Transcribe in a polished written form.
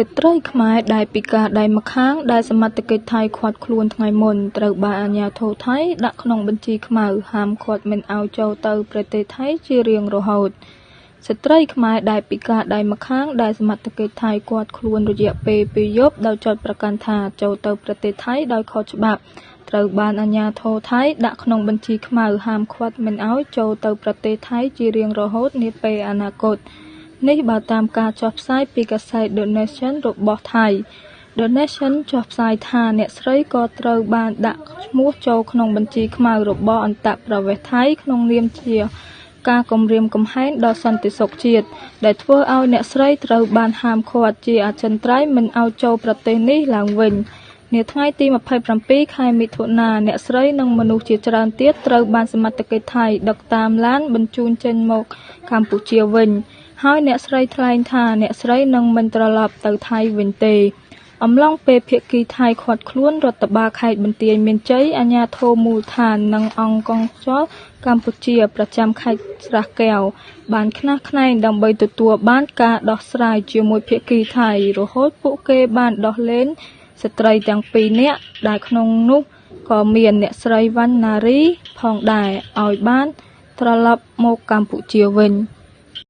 ស្ត្រីខ្មែរដែលពិការដៃម្ខាងដែលសមត្ថកិច្ចថៃឃាត់ខ្លួនថ្ងៃមុន ត្រូវបានអាជ្ញាធរថៃដាក់ក្នុងបញ្ជីខ្មៅហាមឃាត់មិនឱ្យចូលទៅប្រទេសថៃជារៀងរហូត។ ស្ត្រីខ្មែរដែលពិការដៃម្ខាងដែលសមត្ថកិច្ចថៃឃាត់ខ្លួនរយៈពេលពីរយប់ដោយចោទប្រកាន់ថាចូលទៅប្រទេសថៃដោយខុសច្បាប់ ត្រូវបានអាជ្ញាធរថៃដាក់ក្នុងបញ្ជីខ្មៅហាមឃាត់មិនឱ្យចូលទៅប្រទេសថៃជារៀងរហូតនាពេលអនាគត។ នេះបើតាមការចុះផ្សាយពីកាសែត The Nation របស់ថៃ។ The Nation ចុះផ្សាយថា អ្នកស្រីក៏ត្រូវបានដាក់ឈ្មោះចូលក្នុងបញ្ជីខ្មៅរបស់អន្តោប្រវេសន៍ថៃក្នុងនាមជាការគំរាមកំហែងដល់សន្តិសុខជាតិ ដែលធ្វើឱ្យអ្នកស្រីត្រូវបានហាមឃាត់ជាអចិន្ត្រៃយ៍មិនឱ្យចូលប្រទេសនេះឡើងវិញ។ នាថ្ងៃទី២៧ ខែមិថុនា អ្នកស្រីនិងមនុស្សជាច្រើនទៀតត្រូវបានសមត្ថកិច្ចថៃដឹកតាមឡានបញ្ជូនចេញមកកម្ពុជាវិញ ហើយអ្នកស្រីថ្លែងថាអ្នកស្រីនឹងមិនត្រឡប់ទៅថៃវិញទេ។ អំឡុងពេលភាគីថៃឃាត់ខ្លួន រដ្ឋបាលខេត្តបន្ទាយមានជ័យ អាជ្ញាធរមូលដ្ឋាន និងអង្គកុងស៊ុលកម្ពុជាប្រចាំខេត្តស្រះកែវ បានខ្នះខ្នែងដើម្បីទទួលបានការដោះស្រាយជាមួយភាគីថៃ រហូតពួកគេបានដោះលែងស្ត្រីទាំងពីរនាក់ ដែលក្នុងនោះក៏មានអ្នកស្រី វណ្ណារី ផងដែរ ឱ្យបានត្រឡប់មកកម្ពុជាវិញ។